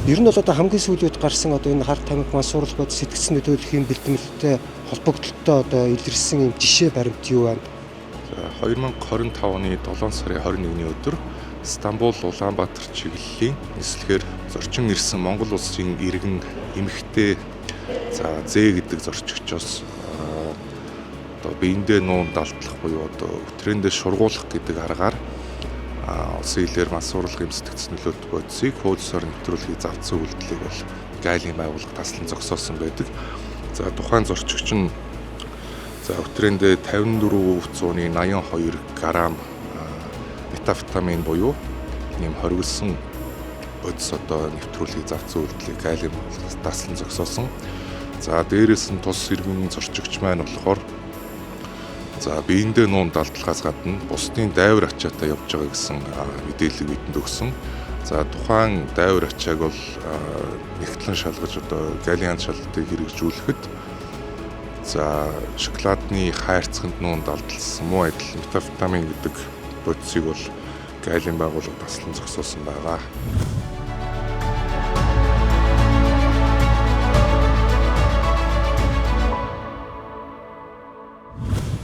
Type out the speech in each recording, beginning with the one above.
Ер нь бол одоо хамгийн сүүлийн үед гарсан одоо энэ хар тамхи мансууруулах бод сэтгцэн нөлөөлөх юм бэлтгэлтэй холбогдлолтой одоо илэрсэн юм жишээ баримт юу байна? За 2025 оны 7 сарын 21-ний өдөр Стамбул Улаанбаатар чиглэлийн нислэгээр зорчин ирсэн Монгол улсын иргэн эмэгтэй за Зэ гэдэг зорчигчоос одоо биендээ нуун далдлах буюу одоо өтрээндээ шургуулах гэдэг аргаар улсын хилээр мансууруулах эм сэтгц нөлөөлт бодисыг хууль ёсоор нэвтрүүлэхийг завдсан үйлдэлийг бол гайлийн байгууллага таслан зогсоосон байдаг. За тухайн зорчигч нь за өтрээндээ 54.82 грамм метамфетамин буюу нэм хоригдсан бодис одоо нэвтрүүлгийг завдсан үйлдэлийг гайлийн байгууллагаас таслан зогсоосон. За дээрээс нь тус иргэн зорчигч маань болохоор за биендээ нуун далдлахаас гадна бусдын дайвар ачаатай явж байгаа гэсэн мэдээллийг бидэнд өгсөн. За тухайн дайвар ачааг бол нэгтлэн шалгаж одоо галиан шалгалтыг хэрэгжүүлэхэд за шоколадны хайрцагт нуун далдалсан муу адил метамфетамин гэдэг бодисыг бол гайлийн байгууллага таслан зогсоосон байгаа.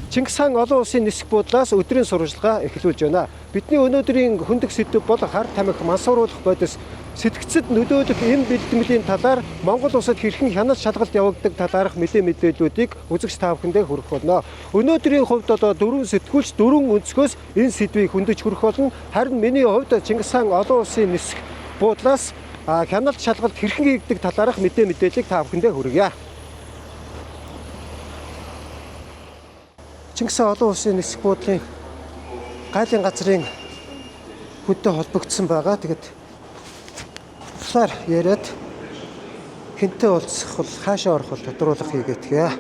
Чингис хаан олон улсын нисэх буудлаас өдрийн сурвалжлага эхлүүлж байна. Бидний өнөөдрийн хөндөх сэдэв бол хар тамхи мансууруулах бодис сэтгцэд нөлөөлөх эм бэлтгэлийн талаар Монгол улсад хэрхэн хяналт шалгалт явагддаг талаарх нэлээн мэдээллүүдийг үзэгч та бүхэндээ хүргэх болно. Өнөөдрийн хувьд одоо дөрвөн сэтгүүлч дөрвөн өнцгөөс энэ сэдвийг хөндөж хүргэх болно. Харин миний хувьд Чингис хаан олон улсын нисэх буудлаас хяналт шалгалт хэрхэн хийгддэг талаарх мэдээллийг та бүхэндээ хүргье. Чингис хаан олон улсын нисэх буудлын гайлын газрын хүнтэй холбогдсон байгаа. Тэгээд талаар яриад хэнтэй уулзах бол хаашаа орох бол тодруулах хийгээтгэе.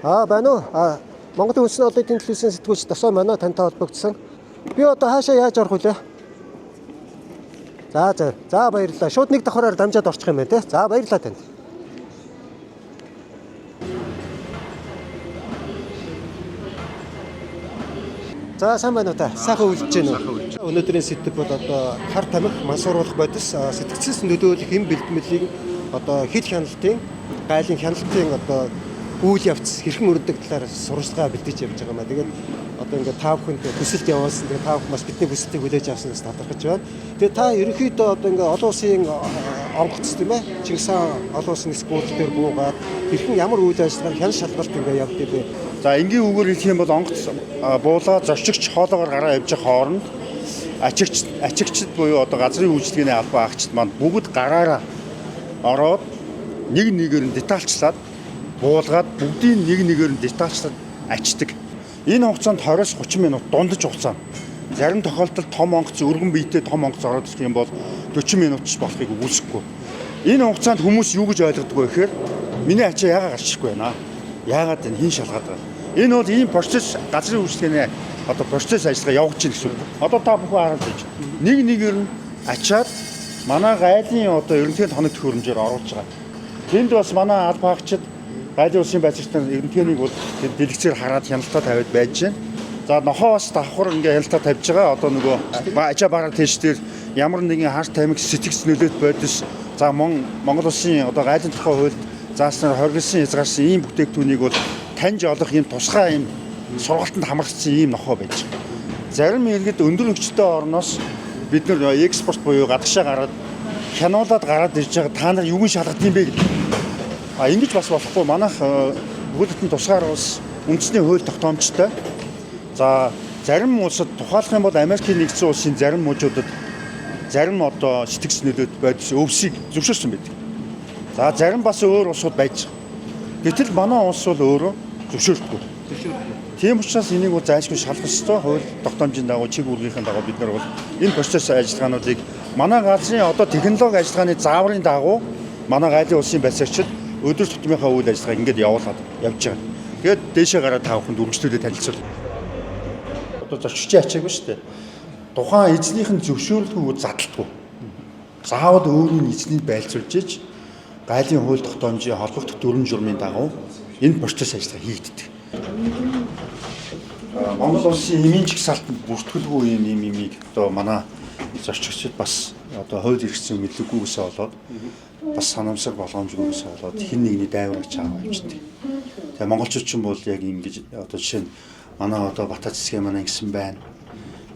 Аа байна уу? Аа Монголын үндэсний олон нийтийн телевизийн сэтгүүлч Досоо манай тантай холбогдсон. Би одоо хаашаа яаж орох вүлээ? За за. За баярлалаа. Шууд нэг давхраар дамжаад орчих юм байна те. За баярлалаа танд. За сайн байна уу та? Сайхан үлдэж байна уу? Өнөөдрийн сэдэв бол одоо хар тамхи мансууруулах бодис сэтгцээс нөлөөлөх эм бэлтгэлийг одоо хил хяналтын гайлын хяналтын одоо үйл явц хэрхэн өрдөг талаар сурвалжлага бэлдэж явж байгаа маа. Тэгээд одоо ингээд та бүхэнд хүсэлт явуулсан. Тэгээд та бүхэн бас бидний хүсэлтийг хүлээж авснаас талархаж байна. Тэгээд та ерөнхийдөө одоо ингээд олон улсын онгоц тийм ээ Чингис хаан олон улсын нисэх буудал дээр буугаад хэрхэн ямар үйл ажиллагаа хяналт шалгалт ингээд явд юм бэ? За энгийн үгээр хэлэх юм бол онгоц буулаа зорчигч хоолоогоор гараа явж байгаа хооронд ачигчд буюу одоо газрын үйлчилгээний албан агчид маань бүгд гараараа ороод нэг нэгээр нь детальчлаад буулгаад бүгдийн нэг нэгээр нь детальчлаад ачдаг. Энэ хугацаанд 20-30 минут дундаж хугацаа. Зарим тохиолдолд том онгоц өргөн биетэй том онгоц ороод ирэх юм бол 40 минут ч болохыг үгүйсэхгүй. Энэ хугацаанд хүмүүс юу гэж ойлгодог вэ гэхээр миний ачаа яагаад гарч ирэхгүй байна? Яагаад энэ хин шалгаад байгаа? Энэ бол ийм процесс газрын үйлчилгээний одоо процесс ажиллагаа явагдаж байна гэсэн үг. Одоо та бүхэн хараад байж. Нэг нэгээр нь ачаад манай гайлын одоо ерөнхийдөө тоног төхөөрөмжөөр оруулж байгаа. Тэнд бас манай алба хаагчид гайлын улсын байцаагч нар ерөнхийдөө бол дэлгэцээр хараад хяналтаа тавиад байж байна. За нохоо бас давхар ингээ хяналтаа тавьж байгаа. Одоо нөгөө ачаа бараа тэш дээр ямар нэгэн хар тамхи сэтгц нөлөөт бодис за Монгол улсын одоо гайлын тухай хуульд зааснаар хоригдсан хязгаарсан ийм бүтээгдэхүүнийг бол таньж олох ийм тусгай ийм сургалтанд хамрагдсан ийм нохоо байж байгаа. Зарим иргэд өндөр хөгжилтэй орноос бид нар экспорт буюу гадагшаа гараад хянуулаад гараад ирж байгаа та нар юуг нь шалгах юм бэ гэдэг. А ингэж бас болохгүй манайх бүхэл бүтэн тусгаар улс үндэсний хууль тогтоомжтой. За зарим улсад тухайлах юм бол Америкийн нэгдсэн улсын зарим мужуудад зарим одоо сэтгц нөлөөт бодис өвсийг зөвшөөрсөн байдаг. За зарим бас өөр улсууд байж байгаа. Гэтэл манай улс бол өөрөө зөвшөөрдөггүй. Тийм учраас энийг бол зайлшгүй шалгах ёстой. Хууль тогтоомжийн дагуу, чиг үүргийнхээ дагуу бид нар бол энэ процесс ажиллагаануудыг манай газрын одоо технологи ажиллагааны зааврын дагуу манай гайлын улсын байцаагчид өдөр тутмынхаа үйл ажиллагааг ингээд явуулаад явж байгаа. Тэгээд дээшээ гараад та бүхэнд үргэлжлүүлээ танилцуул. Одоо зорчигчийн ачаагүй шүү дээ. Тухайн эзнийх нь зөвшөөрлгүй задлтгүй. Заавал өөрийн эзнийг байлцуулж иж гайлын хууль тогтоомжийн холбогдох дүрэм журмын дагуу энэ процесс ажиллагаа хийгддэг. Монгол улсын эмийн жагсаалтанд бүртгэлгүй юм имийг одоо манай зорчигчид бас одоо хууль эрхцэн мэдлэггүйгээсээ болоод бас санамсар болгоомжгүйгээсээ болоод хэн нэгний дайвар ачаа авчдаг. Тэгээ монголчууд ч юм бол яг ингэж одоо жишээ нь манай одоо Бата цэцгээ манай ингэсэн байна.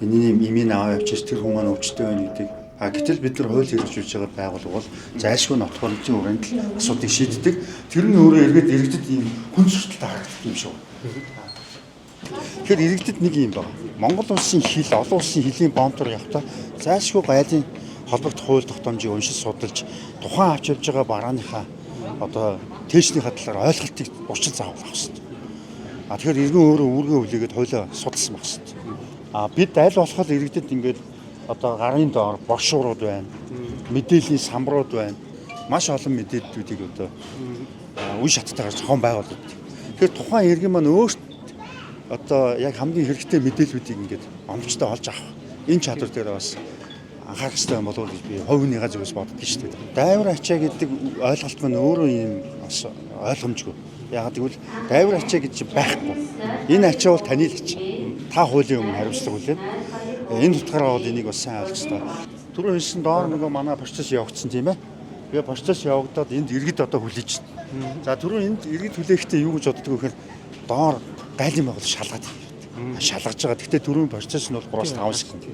Энэний эмийн аваа явчих тэр хүн маань өвчтэй байна гэдэг. А гэтэл бид нар хууль хэрэгжүүлж байгаа байгууллага бол зайлшгүй нотгоомжийн хүрээнд л асуудыг шийддэг. Тэр нь өөрөө эргээд иргэдэд ийм хүн сурталтай харагддаг юм шиг. Тэгэхээр иргэдэд нэг юм байна. Монгол улсын хил, олон улсын хилийн бомтор явахдаа зайлшгүй гайлын холбогдох хууль тогтоомжийг уншиж судалж тухайн авч явж байгаа барааныхаа одоо тээшнийхаа талаар ойлголтыг урьдчилан заавал авах хэрэгтэй. А тэгэхээр иргэн өөрөө үүргээ хүлээгээд хуулиа судалсан байх хэрэгтэй. А бид аль болох иргэдэд ингээд одоо гарын доор брошюрууд байна, мэдээллийн самбарууд байна. Маш олон мэдээллүүдийг одоо үе шаттайгаар зохион байгуулдаг. Тэгэхээр тухайн иргэн маань өөрт одоо яг хамгийн хэрэгтэй мэдээллүүдийг ингээд оновчтой олж авах энэ чадвар дээр бас анхаарах хэрэгтэй юм болов уу гэж би хувийнхаа зүгээс боддог шүү дээ. Дайвар ачаа гэдэг ойлголт маань өөрөө юм бас ойлгомжгүй. Яагаад гэвэл дайвар ачаа гэж байхгүй. Энэ ачаа бол таны л ачаа. Та хуулийн өмнө хариуцлага хүлээн. Энэ утгаараа бол энийг бас сайн ойлгох хэрэгтэй. Түрүү хэлсэн доор нөгөө манай процесс явагдсан тийм ээ. Тэгээ процесс явагдаад энд иргэд одоо хүлээж байна. За түрүү энд иргэд хүлээхдээ юу гэж боддог вэ гэхээр доор гайлын байгууллага шалгаад шалгаж байгаа. Гэхдээ түрүүн процесс нь бол 3-5 секунд.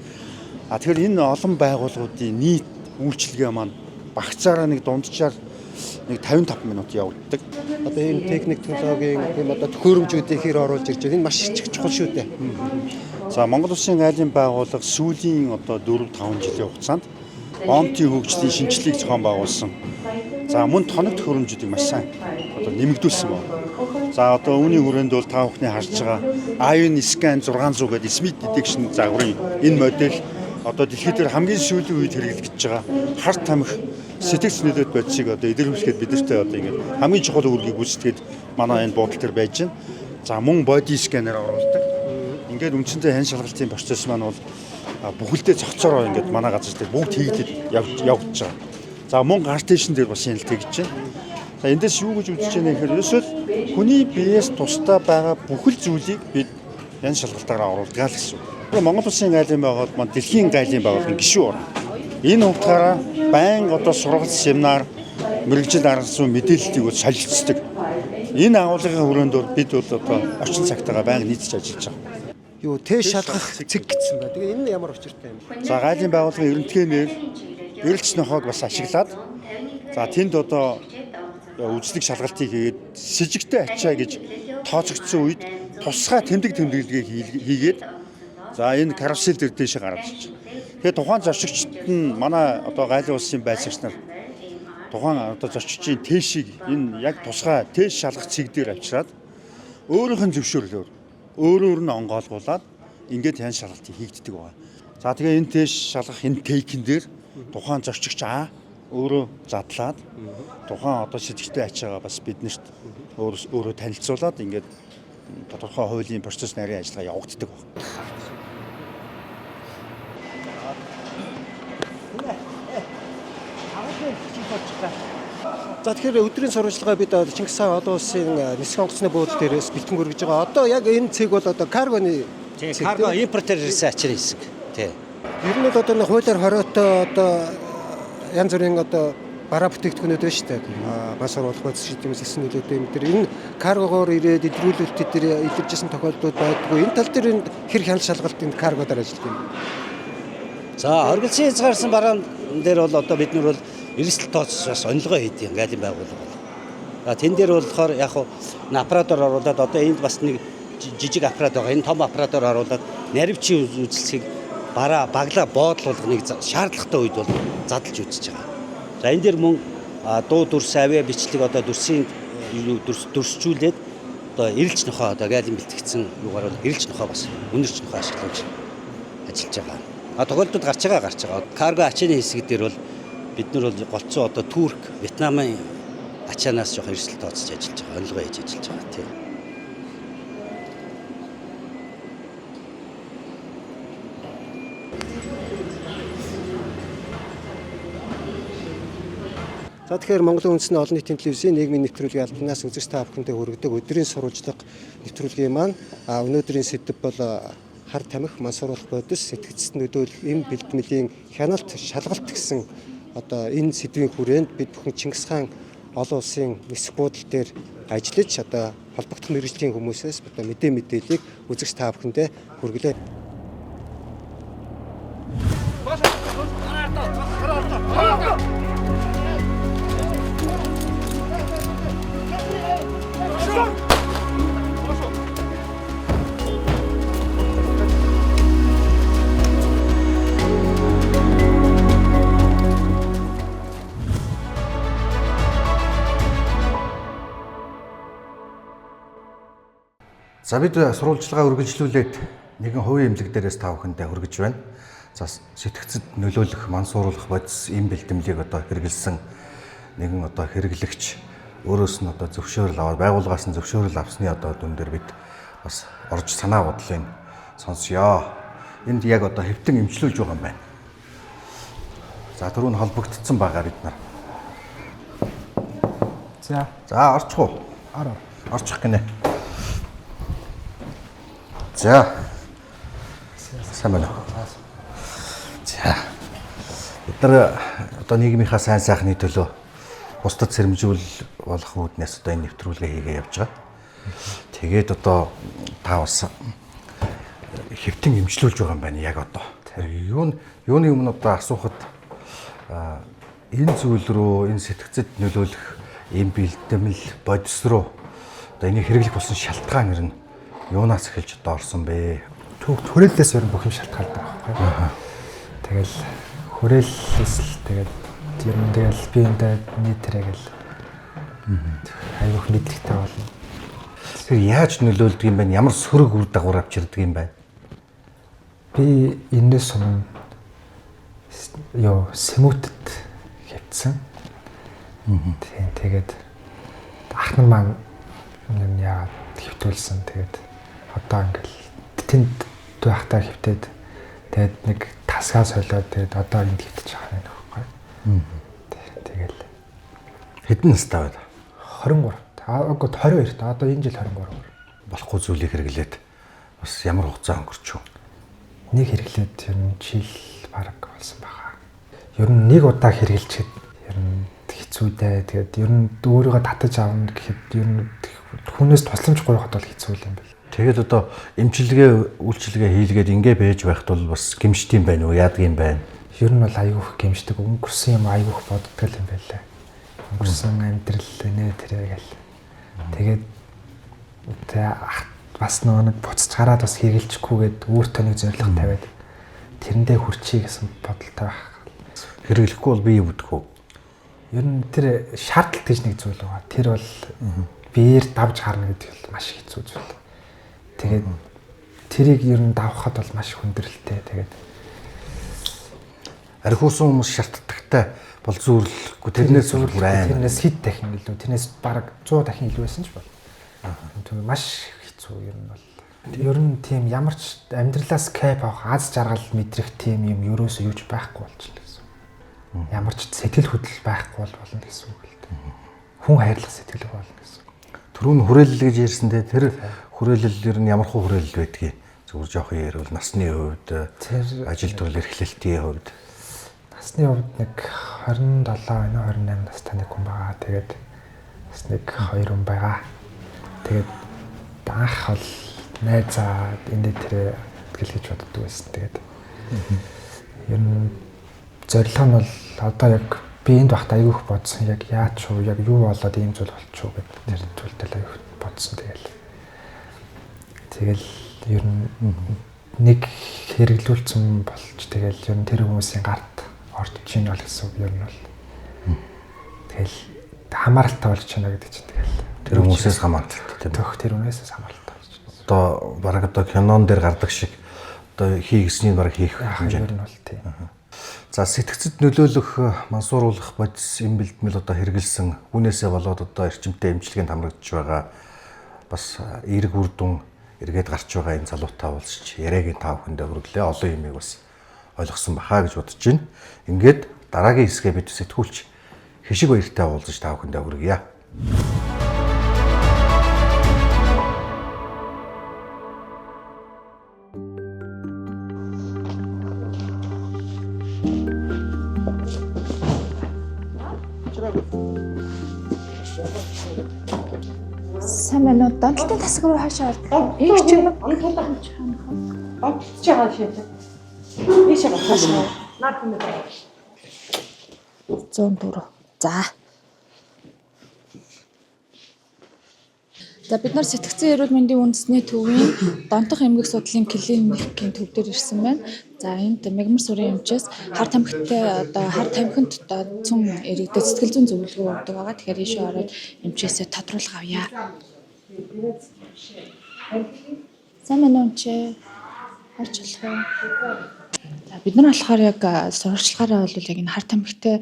А тэгэхээр энэ олон байгууллагуудын нийт үйлчилгээ маань багцаараа нэг дунджаар нэг 55 минут явагддаг. Одоо энэ техник технологийн тийм одоо төхөөрөмжүүдийг хэр оруулж ирж байна. Энэ маш их чухал шүү дээ. За Монгол Улсын гайлын байгууллага сүүлийн одоо 4-5 жилийн хугацаанд бомтын хөгжлийн шинжилгээг зохион байгуулсан. За мөн тоног төхөөрөмжүүдийг маш сайн одоо нэмэгдүүлсэн байна. За одоо үүний хүрээнд бол та бүхний харж байгаа Ion Scan 600 гэдэг Smith Detection загварын энэ модель одоо дэлхийд дээр хамгийн сүүлийн үед хэрэглэгдэж байгаа хар тамхи сэтгэц нөлөөт бодисыг одоо илэрхийлэхэд бидэртэй одоо ингээд хамгийн чухал үүргийг гүйцэтгээд манай энэ буудал дээр байж байна. За мөн body scanner оруулдаг. Ингээд үндсэндээ хян шалгалтын процесс маань бол бүхэлдээ цогцороо ингээд манай газар дээр бүгд хийгдээд явагдаж байгаа. За мөн гар тэшин дээр бас хяналт хийж байна. За эндээс юу гэж үзэж байна гэхээр ерөөсөө хүний биеэс тусдаа байгаа бүхэл зүйлийг бид хян шалгалтаараа оруулдаг л гэсэн үг. Монгол Улсын гайлын байгууллага маань дэлхийн гайлын байгууллагын гишүүн орн. Энэ утгаараа байнга одоо сургалт семинар мэргэжил арга зүйн мэдээллийг бол солилцдог. Энэ агуулгын хүрээнд бол бид бол одоо орчин цагтаагаа байнга нийцэж ажиллаж байгаа. Юу тэ шалгах цэг гэсэн байна. Тэгээ энэ нь ямар учиртай юм бэ? За гайлын байгууллагын эрэмтгийнээр эрэлч нохойг бас ашиглаад за тэнд одоо үзлэг шалгалтыг хийгээд сэжигтэй ачаа гэж тооцогдсон үед тусгай тэмдэг тэмдэглэгээ хийгээд за энэ карусель дээр дээшээ гараад ирж байна. Тэгэхээр тухайн зорчигчд нь манай одоо гайлын улсын байцаагч нар тухайн одоо зорчигчийн тээшийг энэ яг тусгай тээш шалгах цэг дээр авчираад өөрийнх нь зөвшөөрлөөр өөрөөр нь онгойлгуулад ингээд хян шалгалтыг хийгддэг байгаа. За тэгээ энэ тээш шалгах энэ тейкэн дээр тухайн зорчигч А өөрөө задлаад тухайн одоо сэжигтэй ачаагаа бас биднэрт өөрөө танилцуулаад ингээд тодорхой хуулийн процесс нарийн ажиллагаа явагддаг байна. За тэгэхээр өдрийн сурвалжлагаа бид Чингис хаан олон улсын нисэх онгоцны буудлын дээрээс бэлтгэн хүргэж байгаа. Одоо яг энэ цэг бол одоо каргоны цэг. Карго импортер ирсэн ачааны хэсэг. Тий. Ер нь бол одоо нэг хуулиар хориотой одоо янз бүрийн одоо бараа бүтээгдэхүүнүүд байна шүү дээ. Бас оруулах бодис шийдвэр сэсэн нөлөөтэй юм дээр энэ каргогоор ирээд илрүүлэлт дээр илэржсэн тохиолдлууд байдгүй. Энэ тал дээр энэ хэр хяналт шалгалт энэ карго дээр ажилладаг юм. За хоригдсон хязгаарсан бараан дээр бол одоо бид нар бол эрсдэл тооцож бас онилгоо хийдэг гайлын байгууллага бол. За тэн дээр болохоор яг хуу аппаратор оруулаад одоо энд бас нэг жижиг аппарат байгаа. Энэ том аппаратор оруулаад наривчийн үзэлцгийг бараа баглаа боодлуулах нэг шаардлагатай үед бол задлж үзэж байгаа. За энэ дээр мөн дуу дүрс авиа бичлэг одоо дүрсийн дүрсжүүлээд одоо эрэлж нохоо одоо гайлын бэлтгэгдсэн юугаар бол эрэлж нохоо бас үнэрч нохоо ашиглаж ажиллаж байгаа. А тохиолдолд гарч байгаа. Карго ачааны хэсэг дээр бол бид нар бол голцоо одоо Турк, Вьетнамын ачаанаас жоох эрсдэл тооцож ажиллаж байгаа, онилгоо хийж ажиллаж байгаа тийм. За тэгэхээр Монголын үндэсний олон нийтийн телевизийн нийгмийн нэвтрүүлгийн албанаас үзэгч та бүхэндээ хүргэдэг өдрийн сурвалжлага нэвтрүүлгийн маань өнөөдрийн сэдэв бол хар тамхи, мансууруулах бодис, сэтгэгцэд нөлөөлөх эм бэлтгэлийн хяналт, шалгалт гэсэн одоо энэ сэдвийн хүрээнд бид бүхэн Чингис хаан олон улсын нисэх буудал дээр ажиллаж одоо холбогдох мэргэжлийн хүмүүсээс одоо мэдээллийг үзэгч та бүхэндээ хүргэлээ. За бид сурвалжлагаа үргэлжлүүлээд нэгэн хувийн эмнэлэг дээрээс та бүхэндээ хүргэж байна. За сэтгцэд нөлөөлөх, мансууруулах бодис эм бэлтгэлийг одоо хэрэгэлсэн нэгэн одоо хэрэглэгч өөрөөс нь одоо зөвшөөрөл аваад байгууллагаас нь зөвшөөрөл авсны одоо дүн дээр бид бас орж санаа бодлыг сонсъё. Энд яг одоо хэвтэн эмчлүүлж байгаа юм байна. За түрүүн холбогдсон байгаа бид нар. За. За орчих уу? Ороо. Орчих гинэ. За. Сайн байна уу? За. Бид нар одоо нийгмийнхаа сайн сайхны төлөө бусдад сэрэмжүүл болох үүднээс одоо энэ нэвтрүүлгээ хийгээ явж байгаа. Тэгээд одоо та бас хэвтэн эмчлүүлж байгаа юм байна яг одоо. Юуны өмнө одоо асуухад энэ зүйл рүү, энэ сэтгцэд нөлөөлөх эм бэлтгэл бодис руу одоо энийг хэрэглэх болсон шалтгаан ер нь юунаас эхэлж одоо орсон бэ? Хүрээллээс ер нь бүх юм шалтгаалдаг байхгүй. Тэгэл хүрээллээс л тэгээд ер нь тэгэл би эндээ нийтрээ гэл айгүйх мэдлэгтэй болно. Тэр яаж нөлөөлдөг юм бэ? Ямар сөрөг үр дагавар авч ирдэг юм бэ? Би энэс өмнө сэмүүтэд хэвтсэн. Тийм тэгээд ах нар маань юм яагаад хэвтүүлсэн. Тэгээд одоо ингээл тэнд байхдаа хэвтээд тэгээд нэг тасгаа солиод тэгээд одоо энд хэвтэж байгаа юм байхгүй. Тэгэл хэдэн настай байв? 23. Үгүй 22 та. Одоо энэ жил 23. Болохгүй зүйлийг хэрэглээд бас ямар хугацаа өнгөрч юу? Нэг хэрэглээд ер нь жил бараг болсон байгаа. Ер нь нэг удаа хэрэглэчихэд ер нь хэцүү дээ. Тэгээд ер нь өөрийгөө татаж авна гэхэд ер нь хүнээс тусламж гуйхад бол хэцүү юм байна. Тэгээд одоо эмчилгээ, үйлчилгээ хийлгээд ингээ байж байхад бол бас гэмшдэг юм байна уу? Яадаг юм байна? Ер нь бол айгүйх гэмшдэг. Өнгөрсөн юм айгүйх боддог юм байлаа. Өнгөрсөн амьдрал нэ тэрэ гэл. Тэгээд бас нөгөө нэг буцаж гараад бас хэрэглэчихгүйгээд өөртөө нэг зорилго тавиад тэрэндээ хүрчий гэсэн бодолтой байх. Хэрэглэхгүй бол бие өвдөх үү? Ер нь тэр шаардлага гэж нэг зүйл байгаа. Тэр бол биеэр давж гарна гэдэг бол маш хэцүү зүйл. Тэгээд тэрийг ер нь давхад бол маш хүндрэлтэй. Тэгээд архиусан хүмүүс шартдагтай бол зүүрлэхгүй тэрнээс бүр айн. Тэрнээс хэд дахин илүү, тэрнээс бараг 100 дахин илүү байсан ч бол. Тэр маш хэцүү ер нь бол. Ер нь тийм ямар ч амьдралаас кайф авах, аз жаргал мэдрэх тийм юм ерөөсөө юуч байхгүй болчихлоо гэсэн. Ямар ч сэтгэл хөдлөл байхгүй бол болно гэсэн үг л дээ. Хүн хайрлах сэтгэл болно гэсэн. Түрүүн хүрээлэл гэж ярьсан те тэр хүрээлэл ер нь ямар хуу хүрээлэл байдгийг зүгээр жоох ярил насны хувьд, ажил төрөл эрхлэлтийн хувьд. Насны хувьд нэг 27, 28 настай нэг хүн байгаа. Тэгээд бас нэг 2 хүн байгаа. Тэгээд анх бол найзаа эндээ тэрэ гэл гэж боддог байсан. Тэгээд ер нь зорилго нь бол одоо яг би энд байхдаа айгүйх бодсон. Яг яаж уу, яг юу болоод ийм зүйл болчихоо гэдэг тэр зүйлдэл айгүйх бодсон. Тэгэл ер нь нэг хэрэглүүлсэн болж тэгэл ер нь тэр хүмүүсийн гарт орж чинь бол гэсэн үг ер нь бол. Тэгэл хамааралтай болж байна гэдэг чинь тэгэл тэр хүмүүсээс хамааралтай тийм. Тэр хүмүүсээс хамааралтай болж байна. Одоо бараг одоо кинон дээр гардаг шиг одоо хий гэснийг бараг хийх хэмжээ нь бол тийм. За сэтгцэд нөлөөлөх, мансууруулах бодис эм бэлтгэл одоо хэрэгэлсэн үүнээсээ болоод одоо эрчимтэй эмчилгээнд хамрагдж байгаа бас эерэг үр дүн эргээд гарч байгаа энэ залуутай уулзч яриагийн та бүхэндээ хүргэлээ. Олон юмыг бас ойлгосон баха гэж бодож байна. Ингээд дараагийн хэсгээ бид сэтгүүлч Хишиг баяртай уулзаж та бүхэндээ хүргье. Сайн байна уу? Донтолтын тасаг руу хаашаа ордог? Их чимэг. Донтолж байгаа шээ. Ийшээ гарах. Наад хүн байна. 104. За. За бид нар сэтгцэн эрүүл мэндийн үндэсний төвийн донтох эмгэг судлалын клиникийн төв дээр ирсэн байна. За энд мягмар сүрийн эмчээс хар тамхитай одоо хар тамхинд одоо цөм иргэдэд сэтгэл зүйн зөвлөгөө өгдөг байгаа. Тэгэхээр ийшээ ороод эмчээсээ тодруулга авъя. Сайн байна уу эмчээ? Орж болох уу? За бид нар болохоор яг сурвалжлагаараа бол яг энэ хар тамхитай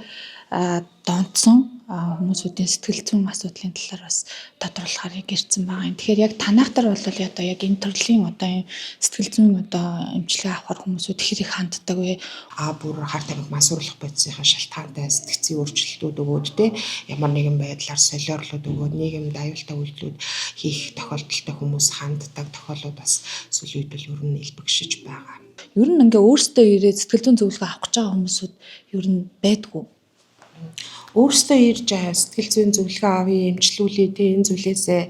донтсон хүмүүсүүдийн сэтгэл зүйн асуудлын талаар бас тодруулахаар яг ирсэн байгаа юм. Тэгэхээр яг танаахтар бол одоо яг энэ төрлийн одоо юм сэтгэл зүйн одоо эмчилгээ авахар хүмүүсүүд хэр их ханддаг вэ? А бүр хар тамхи мансууруулах бодисынхаа шалтгаантай сэтгцийн өөрчлөлтүүд өгөөд те ямар нэгэн байдлаар солиорлууд өгөөд нийгэмд аюултай үйлдэлүүд хийх тохиолдолтой хүмүүс ханддаг тохиолдол бас сүүлийн үед бол ер нь илбэгшиж байгаа. Ер нь ингээ өөрсдөө ирээд сэтгэл зүйн зөвлөгөө авах гэж байгаа хүмүүсүүд ер нь байдгүй. Өөрсдөө ирж сэтгэл зүйн зөвлөгөө авъя, эмчлүүлье, те энэ зүйлээсээ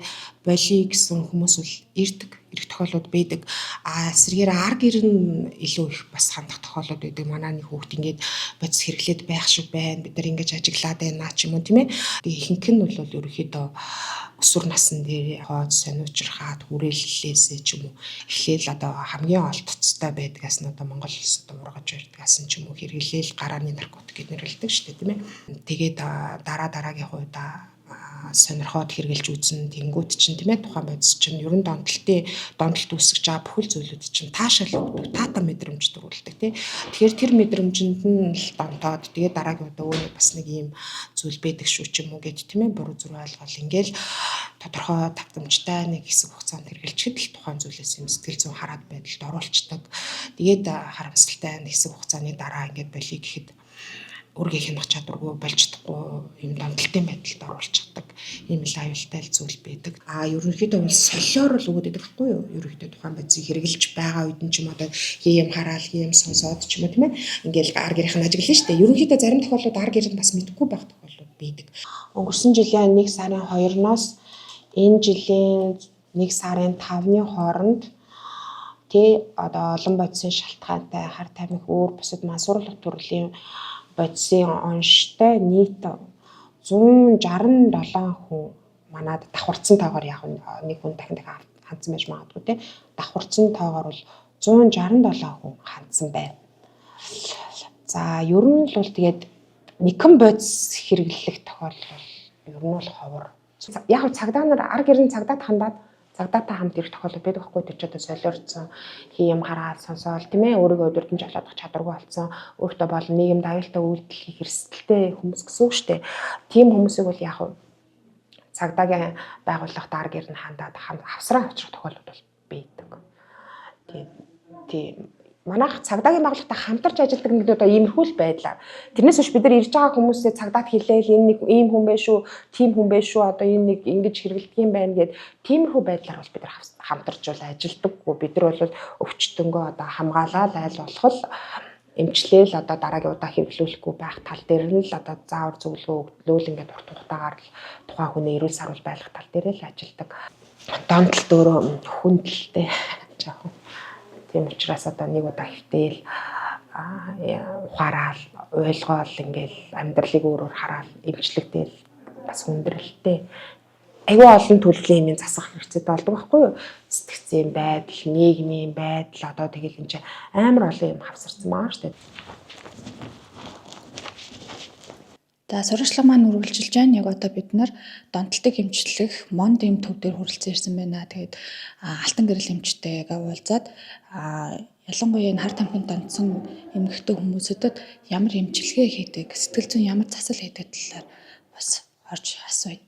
болиё гэсэн хүмүүс бол ирдэг, ирэх тохиолдол байдаг. А эсрэгээр ар гэр нь илүү их бас хандах тохиолдол байдаг. Манай нэг хүүхд ингээд бодис хэрэглээд байх шиг байна. Бид нар ингэж ажиглаад байна ч юм уу тийм ээ. Тэгээ ихэнх нь бол ерөнхийдөө өсвөр насн дээр хоод сониучрахад хүрээллээсээ ч юм уу эхлээл одоо хамгийн олдцтой байдгаас нь одоо Монгол улсад ургаж барьдгаас нь ч юм уу хэрэглээл гарааны наркотик гэд нэрлэдэг шүү дээ тийм ээ. Тэгээд дараа дараагийн хуйда сонирхоод хэрэгжилж үзэн тэнгуут чинь тийм ээ тухайн бодис чинь ер нь донтолт үүсгэж байгаа бүхэл зүйлүүд чинь таашаал өгдөг, таата мэдрэмж төрүүлдэг тий. Тэгэхээр тэр мэдрэмжинд нь л донтоод тэгээд дараагийн удаа өөний бас нэг ийм зүйл байдаг шүү ч юм уу гэд тийм ээ буруу зүрх ойлгол ингээл тодорхой давтамжтай нэг хэсэг хугацаанд хэрэгжилчихэд л тухайн зүйлээс юм сэтгэл зүйн хараад байдалд оруулцдаг. Тэгээд харамсалтай нэг хэсэг хугацааны дараа ингээд болиё гэхэд өөргөө хянах чадваргүй болж чадахгүй юм донтолтын байдалд оруулчихдаг ийм л аюултай л зүйл байдаг. А ерөнхийдөө бол солиор л өгöd байдаг байхгүй юу? Ерөнхийдөө тухайн бодисыг хэрэгжилж байгаа үед нь ч юм одоо юм хараал, юм сонсоод ч юм уу тийм ээ. Ингээл ар гэрийнх нь ажиглана шүү дээ. Ерөнхийдөө зарим тохиолдолд ар гэр нь бас мэдэхгүй байх тохиолдол байдаг. Өнгөрсөн жилийн 1 сарын 2-ноос энэ жилийн 1 сарын 5-ны хооронд тий одоо олон бодисын шалтгаантай хар тамхи өөр бусад мансууруулах төрлийн бодисын онштой нийт 167 хүн манад давхарцсан тоогоор яг нэг хүн дахин дахин хандсан байж магадгүй тий давхарцсан тоогоор бол 167 хүн хандсан байна. За ер нь л бол тэгээд нэгэн бодис хэрэглэх тохиолдол бол ер нь бол ховор. Яг цагдаа нар ар гэрэн цагдаад хандаад цагдаатай хамт ирэх тохиолдол байдаг байхгүй тэр ч одоо солиорцсон хий юм хараад сонсоол тийм ээ өөрийгөө удирдан жолоодох чадваргүй болсон өөртөө бол нийгэмд аюултай үйлдэл хийх эрсдэлтэй хүмүүс гэсэн үг шүү дээ. Тийм хүмүүсийг бол яг цагдаагийн байгууллагт ар гэр нь хандаад хавсраа авчрах тохиолдол бол байдаг. Тийм манайх цагдаагийн байгууллагатай хамтарч ажилладаг нэг одоо иймэрхүү л байдлаар. Тэрнээс биш бид нар ирж байгаа хүмүүсээ цагдаад хэлээл энэ нэг ийм хүн байх шүү, тийм хүн байх шүү, одоо энэ нэг ингэж хэрэгэлдэг юм байна гэд тиймэрхүү байдлаар бол бид нар хамтарч бол ажилдаггүй. Бид нар бол өвчтөнгөө одоо хамгаалаад айл болох л эмчлээл одоо дараагийн удаа хэрэглүүлэхгүй байх тал дээр нь л одоо заавар зөвлөгөө өглөөл ингээд урт хугацаагаар л тухайн хүний эрүүл саруул байлгах тал дээр л ажилдаг. Донтолт өөрөө хүндэлтэй жоохон. Тийм учраас одоо нэг удаа хөвтэйл ухаараал ойлгоол ингээл амьдралыг өөрөөр хараал эмчлэгдээл бас хүндрэлтэй. Айгүй олон төрлийн юм засах хэрэгцээтэй болдог байхгүй юу? Сэтгцийн байдал, нийгмийн байдал одоо тэгэл энэ чинь амар олон юм хавсарсан байгаа шүү дээ. За сурвалжлага маань үргэлжилж байна. Яг одоо бид нар донтолтыг эмчлэх монд эм төв дээр хүрэлцэн ирсэн байна. Тэгээд алтан гэрэл эмчтэйгээ уулзаад ялангуяа энэ хар тамхинд донтсон эмэгтэй хүмүүсүүдэд ямар эмчилгээ хийдэг, сэтгэл зүйн ямар засал хийдэг талаар бас орж асууя.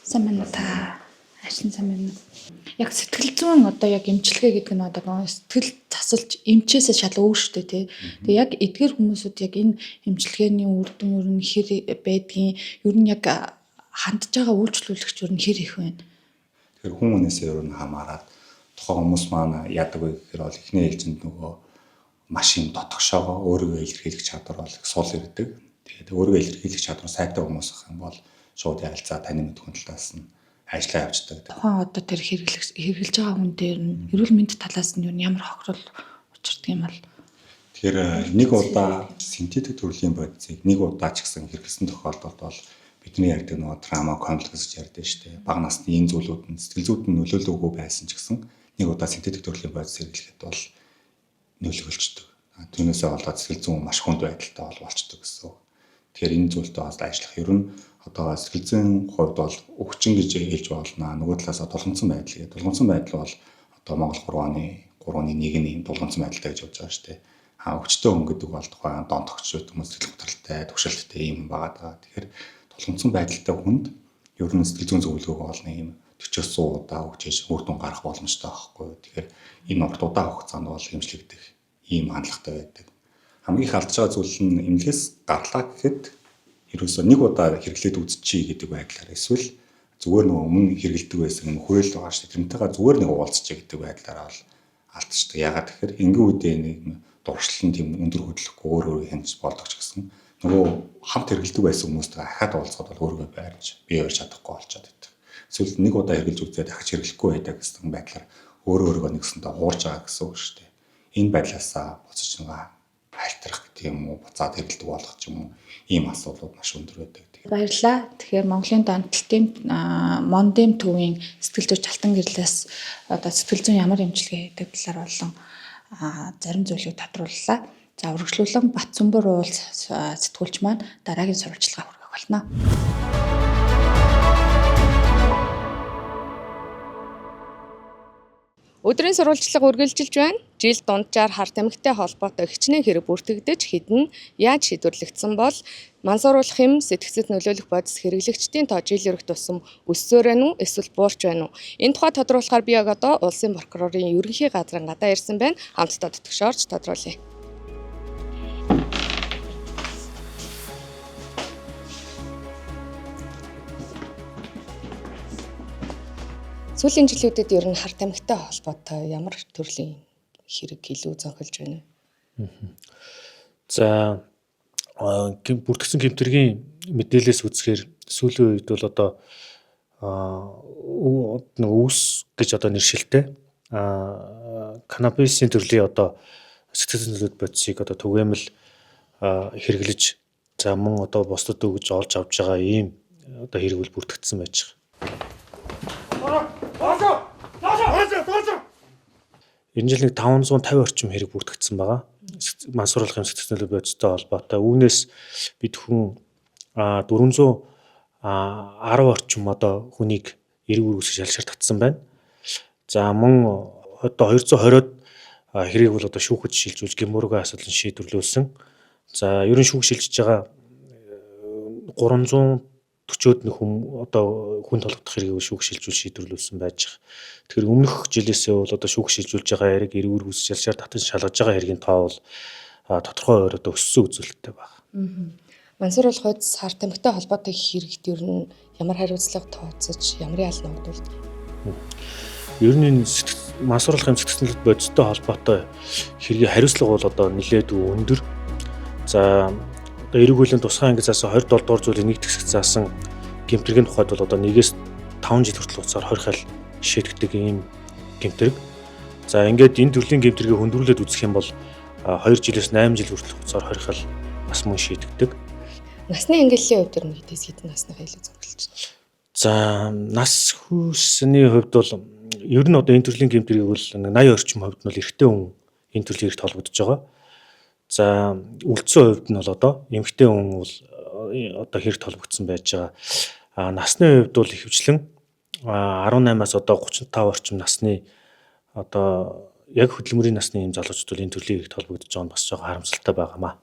Сайн байна уу та? Ажлын сайн байна уу? Яг сэтгэл зүйн одоо яг эмчилгээ гэдэг нь одоо сэтгэл засал тусалж эмчээсээ шал өөр шүү дээ тий. Тэгээ яг эдгээр хүмүүсүүд яг энэ эмчилгээний үр дүн ер нь хэр байдгийн, ер нь яг хандж байгаа үйлчлүүлэгч ер нь хэр их байна. Тэгэхээр хүн хүнээсээ ер нь хамаарат тухайн хүмүүс маань яадаг вэ гэхээр бол эхний ээлжинд нөгөө маш юм дотгошоогоо өөрийгөө илэрхийлэх чадвар бол их сул ирдэг. Тэгээд өөрийгөө илэрхийлэх чадвар сайтай хүмүүс ах юм бол шууд ярилцаа таны мэдхүн талаас нь ажиллаа явждаг. Тухайн одоо тэр хэрэглэж байгаа хүн дээр нь эрүүл мэнд талаас нь юу ямар хохирол учирдаг юм бол? Тэгэхээр нэг удаа синтетик төрлийн бодисыг нэг удаа ч гэсэн хэрэглэсэн тохиолдолд бол бидний ярьдаг нөгөө трама комплекс гэж ярьдаг шүү дээ. Бага насны энэ зүйлүүд нь сэтгэл зүйд нь нөлөөлөөгүй байсан ч гэсэн нэг удаа синтетик төрлийн бодис хэрэглэхэд бол нөлөөлчдөг. Түүнээсээ болоод сэтгэл зүйн маш хүнд байдалтай бол болчдөг гэсэн. Тэгэхээр энэ зүйлтэй бас ажиллах ер нь одоо сэтгэл зүйн хувьд бол өвчин гэж хэлж болно. Нөгөө талаасаа тулгамдсан байдал гэдэг. Тулгамдсан байдал бол одоо Монгол 3-ны 3-ны 1 нь ийм тулгамдсан байдалтай гэж бодож байгаа шүү дээ. Өвчтөе хүн гэдэг бол тухайн донтогч хүмүүс сэтгэл хөдлөлттэй, түгшэлттэй юм байгаа даа. Тэгэхээр тулгамдсан байдалтай хүнд ер нь сэтгэл зүйн зөвлөгөөгөө бол нэг юм 40-оос 100 удаа өгч үр дүн гарах боломжтой байхгүй. Тэгэхээр энэ урт удаан хугацаанд бол эмчлэгдэх ийм хандлагатай байдаг. Хамгийн их алдж байгаа зүйл нь эмнэлгээс гарлаа гэхэд ерөөсөө нэг удаа хэрэглээд үзчихье гэдэг байдлаар эсвэл зүгээр нөгөө өмнө хэрэглэдэг байсан юм хүрээл байгаа шүү дээ. Тэрнтэйгээ зүгээр нэг уулзчихъя гэдэг байдлаар бол алдчихдаг. Ягаад гэхээр энгийн үедээ нэг дуршлан тийм өндөр хөдлөхгүй өөр өөрийгөө хянаж болдог ч гэсэн нөгөө хамт хэрэглэдэг байсан хүмүүстэй ахаад уулзахад бол өөрийгөө байрч бие барьж чадахгүй болчиход байдаг. Эсвэл нэг удаа хэрэглэж үзээд дахиж хэрэглэхгүй байдаг гэсэн байдлаар өөрөө өөрийгөө нэгсэндээ хуурж байгаа гэсэн үг шүү дээ. Энэ байдлаасаа буцаж нөгөө хальтрах гэдэг юм уу, буцаад хэрэглэдэг болох ч юм уу, ийм асуудлууд маш өндөр байдаг. Баярлалаа. Тэгэхээр Монголын донтолтын Мондем төвийн сэтгэл зүйч Алтан гэрлээс одоо сэтгэл зүйн ямар эмчилгээ хийдэг талаар болон зарим зүйлийг тодрууллаа. За үргэлжлүүлэн Батсүмбэр уулз сэтгүүлч маань дараагийн сурвалжлагаа хүргэх болно. Өдрийн сурвалжлага үргэлжилж байна. Жил дунджаар хар тамхитай холбоотой хичнээн хэрэг бүртгэгдэж хэдэн яаж шийдвэрлэгдсэн бол мансууруулах юм сэтгцэд нөлөөлөх бодис хэрэглэгчдийн тоо жил өрөх тусам өссөөр байна уу эсвэл буурч байна уу? Энэ тухай тодруулахаар би яг одоо улсын прокурорын ерөнхий газрын гадаа ирсэн байна. Хамтдаа тэтгэж орж тодруулъя. Сүүлийн жилүүдэд ер нь хар тамхитай холбоотой ямар төрлийн хэрэг илүү зохилж байна вэ? За бүртгэсэн гэмтэргийн мэдээлэлээс үзэхээр сүүлийн үед бол одоо нэг өвс гэж одоо нэршилтэй каннабисын төрлийн одоо сэтгэл зүйн нөлөөт бодисыг одоо түгээмэл хэрэглэж за мөн одоо бусдад өгж олж авч байгаа ийм одоо хэрэг үл бүртгэгдсэн байж байгаа. Энэ жил нэг 550 орчим хэрэг бүртгэгдсэн байгаа. Мансууруулах юм сэтгэл зүйн бодистой холбоотой. Үүнээс бид хүн 410 орчим одоо хүнийг эрг үүсгэж шалшаар татсан байна. За мөн одоо 220-од хэргийг бол одоо шүүхэд шилжүүлж гэмүүргээ асуудлыг шийдвэрлүүлсэн. За ерөн шүүх шилжиж байгаа 340-өөд нэг хүн одоо хүн толгодох хэргийг шүүх шилжүүл шийдвэрлүүлсэн байж байгаа. Тэгэхээр өмнөх жилээсээ бол одоо шүүх шилжүүлж байгаа хэрэг эрг үүсгэж шалшаар татан шалгаж байгаа хэргийн тоо бол тодорхой хувиар одоо өссөн үзүүлэлттэй байна. Мансууруулах бодис хар тамхитай холбоотой хэрэгт ер нь ямар хариуцлага тооцож, ямар ял ногдуулдаг? Ер нь энэ мансууруулах юм сэтгэл зүйн бодистой холбоотой хэргийн хариуцлага бол одоо нэлээдгүй өндөр. За одоо эрэг хуулийн тусгай анги заасан 27 дугаар зүйлийн нэг тэгсэг заасан гэмтэргийн тухайд бол одоо 1-ээс 5 жил хүртэл хугацаар 20 хал шийдэгдэг ийм гэмтэрэг. За ингээд энэ төрлийн гэмтэргийг хөндрүүлээд үзэх юм бол 2 жилээс 8 жил хүртэл хугацаар 20 хал бас мөн шийдэгдэг. Насны ангиллын хувьд ер нь хэдээс хэдэн насныхаа илүү зохилж байна? За нас хүүсний хувьд бол ер нь одоо энэ төрлийн гэмтэргийг бол 80 орчим хувьд нь бол эрэгтэй хүн энэ төрлийн хэрэгт холбогдож байгаа. За үлдсэн хувьд нь бол одоо эмэгтэй хүн бол одоо хэрэгт холбогдсон байж байгаа. А насны хувьд бол ихэвчлэн 18-аас одоо 35 орчим насны одоо яг хөдөлмөрийн насны ийм залуучууд бол энэ төрлийн хэрэгт холбогдож байгаа нь бас жоохон харамсалтай байгаамаа.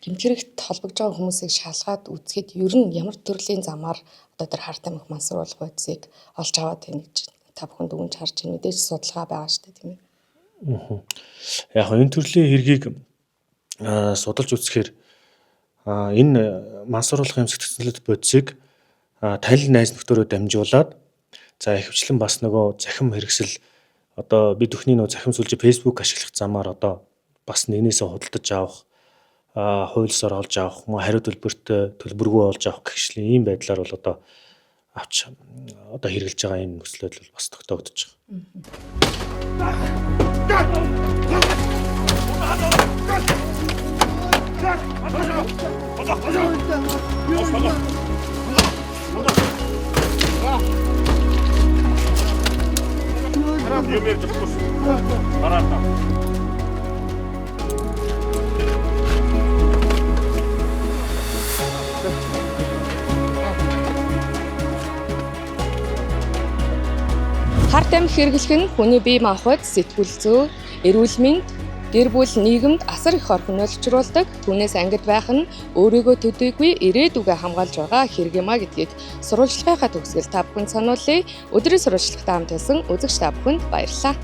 Гэмт хэрэгт холбогдож байгаа хүмүүсийг шалгаад үзэхэд ер нь ямар төрлийн замаар одоо тэр хар тамхи мансууруулах бодисыг олж аваад байна гэж та бүхэн дүгнж харж байна. Мэдээж судалгаа байгаа шүү дээ, тийм ээ. Яг энэ төрлийн хэргийг судалж үзэхээр энэ мансууруулах юм сэтгэл зүйн бодисыг танил найз нөхдөөрөө дамжуулаад, за ихэвчлэн бас нөгөө захим хэрэгсэл, одоо бид бүхний нөгөө захим сүлжээ Facebook ашиглах замаар одоо бас нэгнээсээ худалдаж авах, хууль ёсоор олж авах, мөн хариу төлбөртэй төлбөргүй олж авах гэх ийм байдлаар бол одоо авч одоо хэрэглэж байгаа ийм нөхцөл байдал бол бас тогтоогдож байгаа. Хар тамхи хэрэглэх нь хүний бие махбод, сэтгүүл зүй, эрүүл мэнд, гэр бүл, нийгэмд асар их орхин учруулдаг. Түүнээс ангид байх нь өөрийгөө төдийгүй ирээдүгөө хамгаалж байгаа хэрэг юм а гэдгийг сурвалжлагынхаа төгсгөл та бүхэнд сануулъя. Өдрийн сурвалжлагатай хамт байсан үзэгч та бүхэнд баярлалаа.